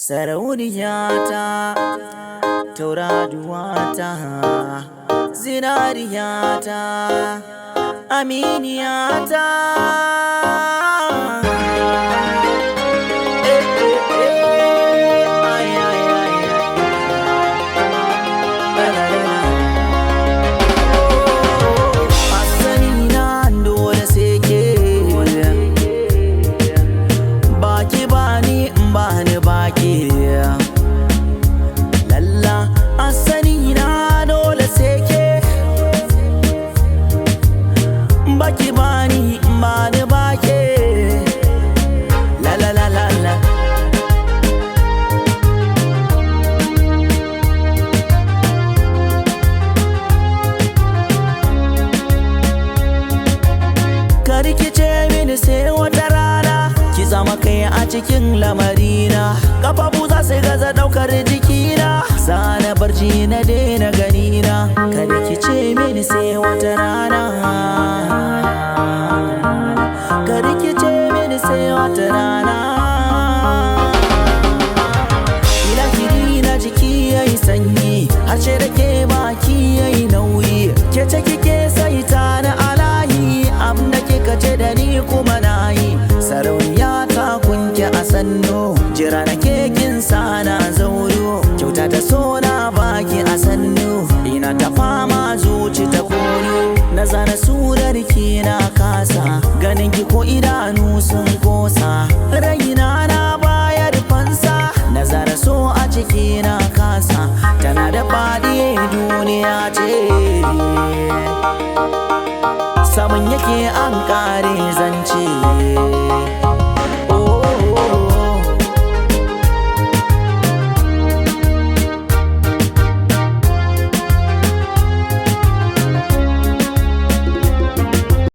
Sarauniyata, tauraruwata, zinariyata, aminiyata. Eh, eh, eh, ay, ay, ay, ay. La, la, la, la. Asali na dole sai ke. Baki bani bani baki. Lalla asali na dole sai ke. Baki bani bani baki. La la la la la. Ka rikice mini sai wata rana ki zama kai a cikin lamarina. Kafafu za su gaza daukar jikina, zana barci na daina ganina. Ka rikice mini sai wata rana. Ka rikice mini sai wata rana. Ina kiri na jiki yayi sanyi, harshe da ke baki yayi nauyi. Ke ce kike sai ta na alayi, abin da kika ce da ni kuma nayi. Sarauniya ta kunke a sannu, jira na kekin sana zauro. Kyauta ta so na baki a sannu, ina ta fama zuci ta koyo. Na zana surar ki na kasa, ganin ki ko idanu sun kosa. Raina na bayar fansa, na zara so a ciki na kasa. Tana da faɗi duniya ce, saman yake an kare zance.